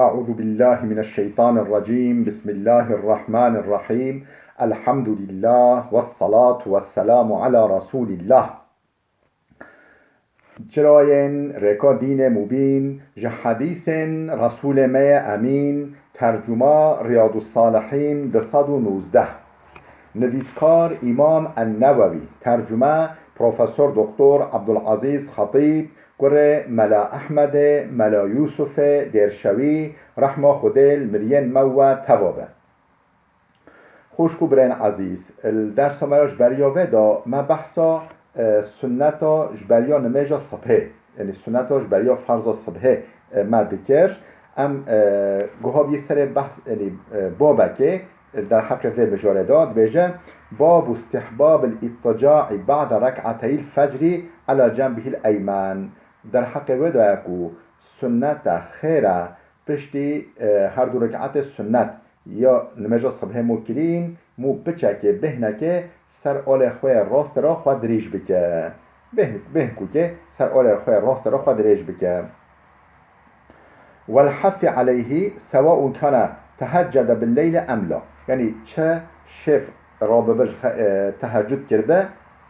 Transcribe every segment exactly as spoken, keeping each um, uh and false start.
أعوذ بالله من الشيطان الرجيم. بسم الله الرحمن الرحيم. الحمد لله والصلاة والسلام على رسول الله. Çirayên rêka dînê mubîn, ji hedîsên Resûlê me yê Emîn, tercuma Riyadussalihîn du sed û nozdeh. Nivîskar Îmam En-Newewî, tercume Profesor Doktor Abdulazîz Xetîb, kurê Mela Ehmedê, Mela Yûsufê Dêrşewî, rehma Xwedê li miriyên me we teva be. Xwişk û birên ezîz, li dersa me ya ji beriya vê de me behsa, e, sunneta ji beriya nimêja sibhê, yanî sunneta ji beriya ferza sibhê, e, me dikir. Em, e, guha bî serê behs, yanî, e, babekê, e, derheqê vê mijarê de dibêje, "Babu istihbabil ittica'i ba'de rek'ateyil fecrî ala cenbihil eymen." Derheqê wê de ye ku sunnete xêr e piştî, e, her du rek'etê sunnet ya nimêja sibhê mû kirîn, mû piçekê, bêhnekê ser alê xwe yê rastê re xwe dirêj bike. Bêhn, bêhn kûkê ser alê xwe yê rastê re xwe dirêj bike. Wel hethî aleyhî sewaun kana teheccede bil leyli em la. Yanî çi şêf rabibir ji xe-, e, teheccud kiribe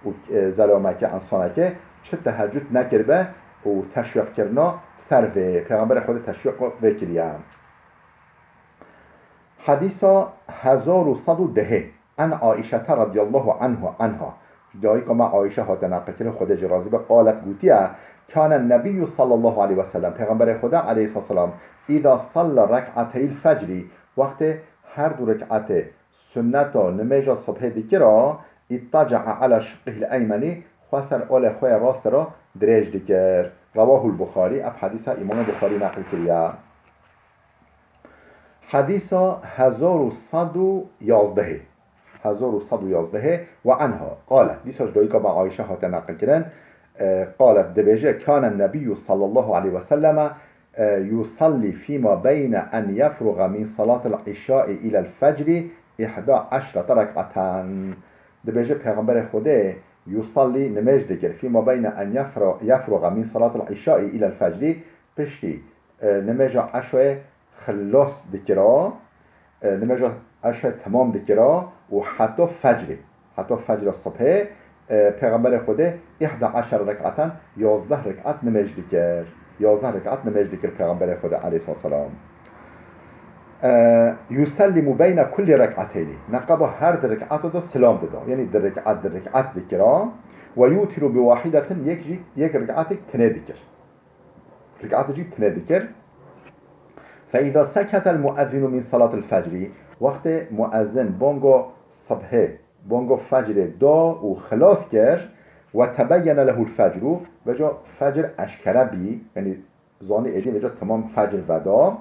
û, e, zelamekê, însanekê çi teheccud nekiribe û teşwîqkirina ser vê. Pêxemberê Xwedê teşwîq vê kiriye. Hedîsa hezar û sed û dehê. An Aîşete radiyallahu anhu anha. Ji dayika me Aîşe hate neqilkirin, Xwedê jê razî be, qalet, gotiye, "Kâne Nebiyyû sallallahu aleyhi ve sellem." Pêxemberê Xwedê aleyhisselam, "Îza salla rek'ateyil fecrî." Wextê her du rek'etê sunneta nimêja sibhê dikira, "ittaca'a ala şiqqihil eymenî." Xwe ser alê xwe yê rastê re dirêj dikir. Rawahul Buxarî. Ev hedîsa Îmamê Buxarî neqil kiriye. Hedîsa hezar û sed û yazdehê. Hezar û sed û yazdehê. Ve anha qalet. Dîsa ji dayika me Ayşe hate neqilkirin. E, qalet, dibêje, "Kâne Nebiyyû sallallahu aleyhi ve selleme, e, yusallî fîma beyne en yefruga min salatil îşaî ilel fecrî ihda eşrete rek'eten." Dibêje, Pêxemberê Xwedê yusallî nimêj dikir. Fîma beyne en yefru-, yefruga min salatil îşaî ilel fecrî, piştî e, nimêja eşoyê xilas dikira, e, nimêja eşoyê temam dikira û heta fecrê, heta fecra sibhê, e, Pêxemberê Xwedê ihda eşer rek'eten, yazdeh rek'et nimêj dikir. Yazdeh rek'et nimêj dikir Pêxemberê Xwedê aleyhisselam. E, yusellimu beyne kulli rek'eteyni. Neqeba her di rek'eta de silam dida. Yanî di rek'et, di rek'et dikira. Ve yutiru bi wahidetin, yek jî, yek rek'etek tinê dikir. Rikatê jî tune dikir. Fe îza seketel muezzinu min salatil fecrî, wextê muezzin bongo sibhê, bongo fecrê da û xilas kir, ve tebeyyene lehul fecru, veca fecr eşkere bî, yanî zanî êdî veca temam fecr veda.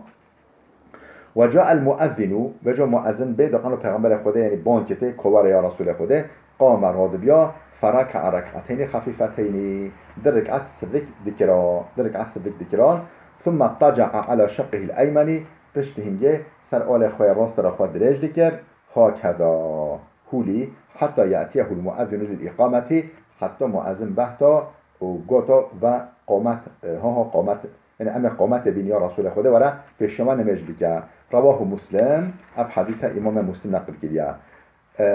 Ve ca'el muezzinu, veca muezzin bê, diqano Pêxemberê Xwedê, yanî bang kitê, kovare ya Resûlê Xwedê, qame radibiya, fereka'a rek'ateynî xefîfeteynî, di rik'at sivik dikira, di rik'at sivik dikiran, thumme taca'a ala şiqqihil eymenî, piştî hingê ser alê xwe yê rastê re xwe dirêj dikir, hakeza, hûlî, heta ye'tiyehul muezzinu lil îqametî, heta muezzin behta û gota ve qomet, e, ha ha qomet, yanî em ê qometê bîn ya Resûlê Xwedê were pêşiya me nimêj bike. Rewahu Muslim, ev hedîsa Îmamê Muslim neqil kiriye. E,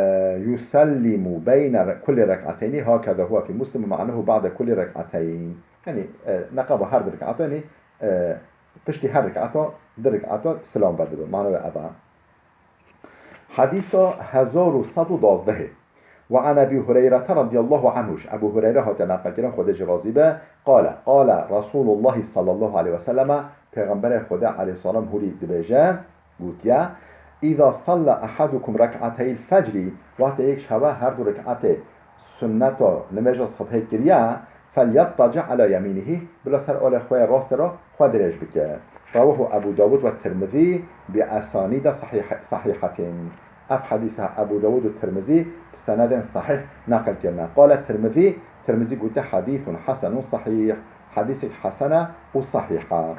yusellimu beyne re-, kulli rek'ateynî, hakeza huwe fî Muslim, ma'nehu ba'de kulli rek'ateyn. Yanî, e, neqeba her di rek'ata, yanî, e, piştî her rek'ata, di rek'ata silam vedida. Mane ve ev e. Hedîsa hezar û sed û duwazdehê. Ve an Ebî Hureyrete radiyallahu anhu, ji Ebû Hureyre hate neqilkirin, Xwedê jê razî be, qale, qale Resûlullahî sallallahu aleyhi ve selleme, Pêxemberê Xwedê aleyhisselam hûrî dibêje, gotiye, "Îza salla ehadukum rek'ateyil fecrî", wextê yek ji hewe her du rek'atê sunneta nimêja sibhê kiriye, "Felyattaci' ala yemînihî", bila ser alê xwe yê rastê re xwe dirêj bike. Rawahu Ebû Dawud ve Tirmizî bi esanîde sahîh-, sahîhetin. Ev hedîsa Ebû Dawud û Tirmizî bi senedên sahîh neqil kirine. Qale Tirmizî, Tirmizî gote, "Hedîsun hesenun sahîh." Hedîsek hesen e û sahîh e.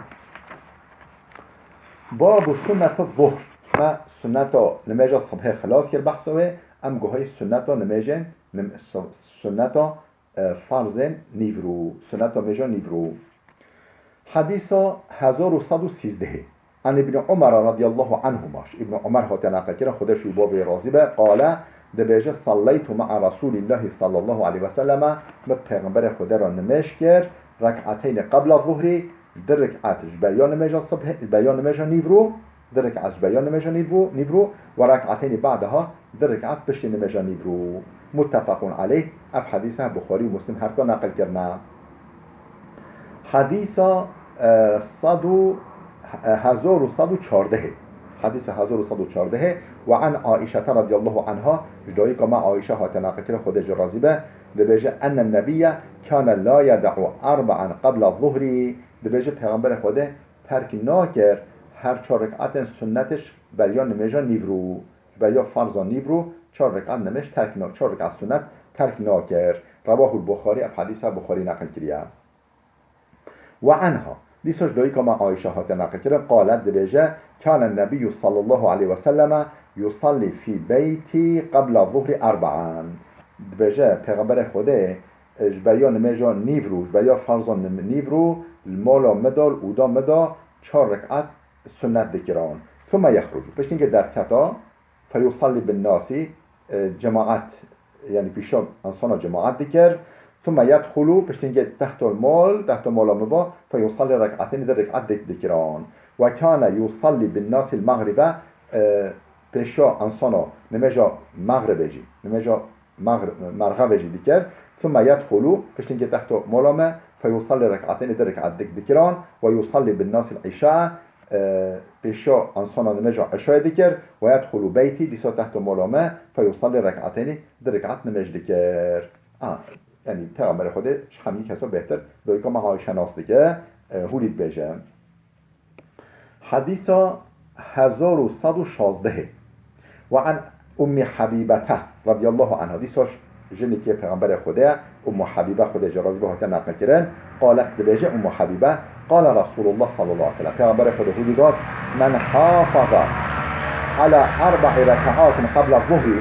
Babu sunneti zuhr. Me sunneta nimêja sibhê xilas kir behsa wê. Em guhayî sunneta nimêjên, nim-, su-, sunneta e, farzên nîvrû, suneta mêja nîvrû. Hedîsa hezar û sed û sîzdehê. An Ibn Umar radiyallahu anhuma, ji Ibn Umar hate naqilkirin, Xwedê ji wî bo vê razî be, qale, dibêje, "Sallaytu ma'a Rasulillahi sallallahu aleyhi ve selleme", min Pêxemberê Xwedê re nimêj kir, "rek'ateynî qabla zuhri", di rik'at ji beriya nimêja sibhê, ji beriya nimêja nîvrû, di rik'at ji beriya nimêja nîvrû, nîvrû, "ve rek'ateynî ba'daha", di rik'at piştî nimêja nîvrû. Muttefaqun aleyh, ev hedîsa Buxarî û Muslim her du naqil kirine. Hedîsa, e, sed û, e, hezar û sed û çardehê. Hedîsa hezar û sed û çardehê. "Ve an Aîşete radiyallahu anha", ji dayika me Aîşe hate naqilkirin, Xwedê ji razî be, dibêje, "Enne nebiyye kâne la yeda'u erba'an qabla zuhri", dibêje, Pêxemberê Xwedê terk nakir her çar rik'atên sunnetê ji beriya nimêja nîvrû. Ji beriya ferza nîvrû çar rekat nimêj terk na-, çar rekat sunet terk nakir. Rewahul Buxarî, ev hedîsa Buxarî neqil kiriye. Ve anha, dîsa ji dayika me Ayşe hate neqil kirin, qalet, dibêje, "Kâne Nebiyyû sallallahu aleyhi ve selleme yusallî fî beyti qabla zuhrî erba'an." Dibêje, Pêxemberê Xwedê, e, ji beriya nimêja nîvrû, ji beriya ferza nim-, nîvrû, li mala min de, li oda min de çar rekat sunet dikirin. Thumme yexrucu. Piştî ke derketa, feyusallî bin nasî, e, cemaat, yanî pîşa insana cemaat dikir. Thumme yedxulu, piştî ke tehtol mol, tehtol mola min va, feyusallî rek'ateyni, di rekat dik-, dikiran. Ve kâne yusallî bin nasî l-mexribe, e, pêşa insana nimêja mexribê jî, nimêja mexr-, merxevê jî dikir. Thumme yedxulu, piştî ke tehtol mola min, feyusallî rek'ateyni, di rekat dik-, dikiran. Ve yusallî bin nasî l-îşa, e, pêşa insana nimêja îşayê dikir, ve yedxulu beyti, dîsa tehtol mola min, feyusallî rek'ateyni, di rekat nimêj dikir. Ha, yanî Pêxemberê Xwedê ji hemî kesa bêhtir dayika me Ayşe nas dike, e, hûlî dibêje. Hedîsa hezar û sed û şazdehê. Ve an Ummî Habîbete radiyallahu anha. Dîsa ş-, jinekê Pêxemberê Xwedê ye, Ummu Habîbe, Xwedê jê razî be, hate neqilkirin. Qalet, dibêje Ummu Habîbe, qale Resulullah sallallahu aleyhi ve sellem. Pêxemberê Xwedê hûdî got, "Men hafaza ala erba'i rekaatin qabla zuhri,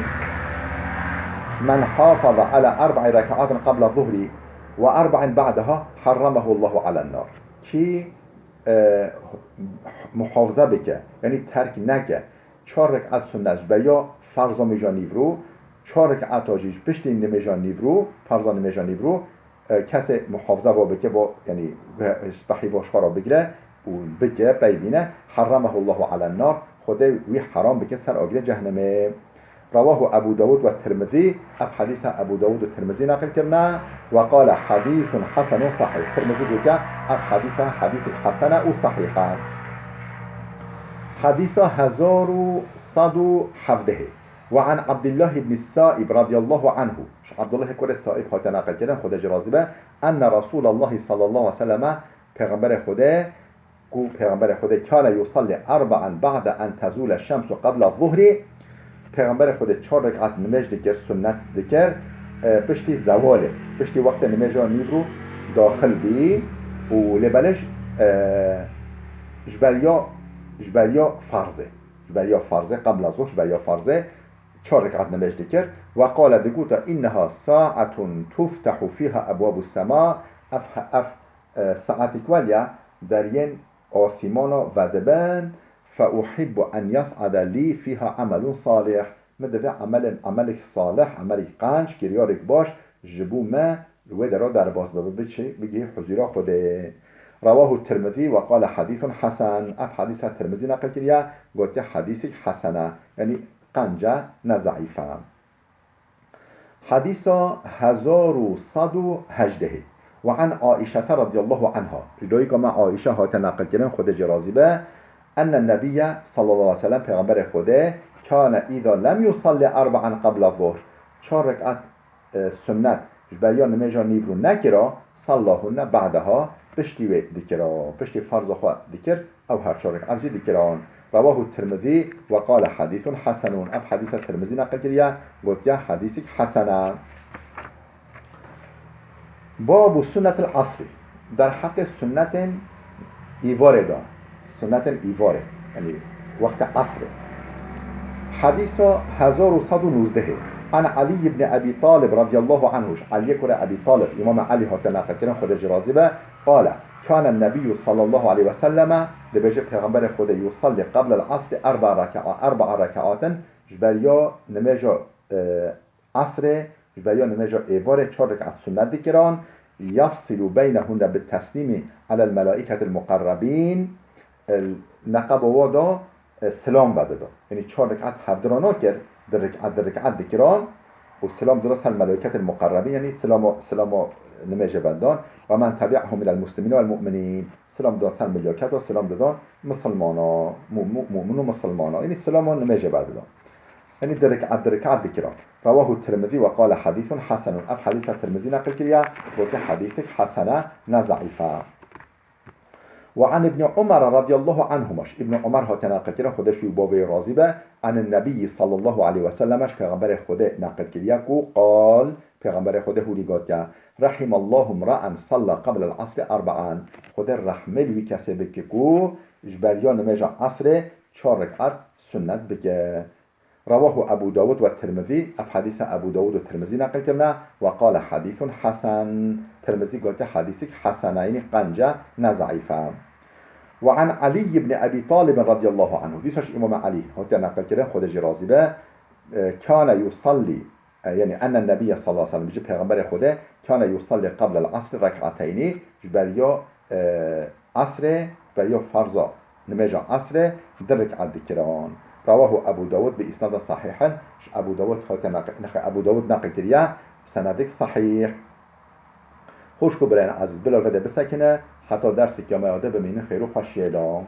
men hafaza ala erba'i rekaatin qabla zuhri ve erba'in ba'daha harramahu Allahu alen nar." Kî e, muhafaza bike, yanî terk neke, çar rekat sunnet ji beriya ferza nimêja nîvrû, çar rekata jî ji piştî nimêja nîvrû, ferza nimêja nîvrû, e, kesê muhafaza va bike, va, yanî, spehî va ji xwe re bigire û bike, pey bîne, harramahu Allahu alen nar, Xwedê wî heram bike ser agirê cehennemê. Rewahu Ebu Dawud ve Tirmizî, ev hedîsa Ebu Dawud û Tirmizî neqil kirine, ve qale hedîsun hesenun sahîh. Tirmizî gotiye, ev hedîsa hedîsek hesen e û sahîh e. Hedîsa hezar û sed û hevdehê. Ve an Abdullah ibn Saib radiyallahu anhu. Ji Abdullah kurê Saib hate neqil kirin, Xwedê jê razî be, enne Resûlallahi sallallahu aleyhi ve selleme, Pêxemberê Xwedê, ku Pêxemberê Xwedê kâne yusallî erba'an ba'de en tezûle şemsu qebla zuhrî, Pêxemberê Xwedê çar rekat nimêj dikir, sunnet dikir, e, piştî zewalê, piştî wextê nimêja nîvrû daxil bî û lê belê ji, e, ji beriya, ji beriya farzê, ji beriya farzê, qebla zuhr, ji beriya farzê çar rekat nimêj dikir. Ve qale, digote, "Înneha saetun tuftehu fîha ebwabu sema", ev, ev e, saetik weriya deriyên asîmana vedibin, "Fe uhibbu en yas'ade lî fîha emelun salih." Min divê emelên, emelek salih, emelek qenc, kiryarek baş ji bo me li wê dera derbas bibe, biçe, bigihî huzûra Xwedê. Rewahu Tirmizî ve qale hedîsun hesen. Ev hedîsa Tirmizî neqil kiriye, gotiye hedîsek hesen e. Yanî qenc e, ne zeîf e. Hedîsa hezar û sed û hejdehê. Ve an Aîşete radiyallahu anha. Ji dayika me Aîşe hate neqilkirin, Xwedê jê razî be, enne Nebiyye sallallahu aleyhi ve sellem, Pêxemberê Xwedê, kâne îza lem yusallî erba'an qabla zuhr. Çar rekat, e, sunnet ji beriya nimêja nîvrû nekira, sallahunne ba'deha, piştî wê dikira, piştî ferza xwe dikir, ew her çar rekat jî dikiran. Rewahu Tirmizî ve qale hedîsun hesenun. Ev hedîsa Tirmizî neqil kiriye, gotiye hedîsek hesen e. Babu sunnetil asrî. Derheqê sunnetên îvarê de. Sunnetên îvarê. Yanî wextê esrê. Hedîsa hezar û sed û nozdehê. An Elî ibn Ebî Talib radiyallahu anhu. Ji Eliyê kurê Ebî Talib, Îmam Elî hate neqilkirin, Xwedê jê razî be, qale, كان النبي صلى الله عليه وسلم، dibêje Pêxemberê Xwedê, يصلي قبل العصر أربع ركعات، أربع ركعات، ji beriya nimêja, e, Esrê, ji beriya nimêja êvarê çar rekat sunnet dikiran. يفصل بينهن بالتسليم على الملائكة المقربين. E, neqeba wa da, e, silam vedida. Yanî çar rekat hevdira nakir, di rekat, di rekat dikiran û silam dida ser melaîketên muqerrebîn, yanî silama, silama nimêje vedan. ومن تبعهم من المسلمين والمؤمنين. Silam dida ser melaîket û silam dida misilmana, mu-, mu-, mu'min û misilmana. Yanî silama nimêje vedida. Yanî di rekat, di rekat dikiran. رواه الترمذي وقال حديث حسن. Ev hedîsa Tirmizî neqil kiriye, gote hedîsek hesen e, ne zeîf e. وعن ابن عمر رضي الله عنهما، ji Îbn Umar hate neqilkirin, Xwedê ji wî û bavê razî be, عن النبي صلى الله عليه وسلم، ji Pêxemberê Xwedê neqil kiriye ku قال، Pêxemberê Xwedê hûrî gotiye, رحم الله امرأ صلى قبل العصر أربعا. Xwedê rehmê li wî kesê bike ku ji beriya nimêja Esrê çar rekat sunnet bike. رواه أبو داود والترمذي، ev hedîsa Ebû Dawûd û Tirmizî neqil kirine, وقال حديث حسن، Tirmizî gote hedîsik hesen e, yanî qenc e, ne zeîf e. وعن علي بن أبي طالب رضي الله عنه، dîsa ji Îmam Elî hatiye neqil kirin, Xwedê jî razî be, e, كان يصلي، e, yanî أن النبي صلى الله عليه وسلم، ji Pêxemberê Xwedê, كان يصلي قبل العصر ركعتين، ji beriya, e, Esrê, ji beriya ferza nimêja Esrê di rekat dikiran. رواه أبو داود بإسناد صحيح، ji Ebû Dawûd hate neqil, nexe, Ebû Dawûd neqil kiriye, bi senedek sahîh. Xwişk û birayên ezîz, bila vê de bisekine, heta derseke me ya de bimînin xêr û xweşiyê de.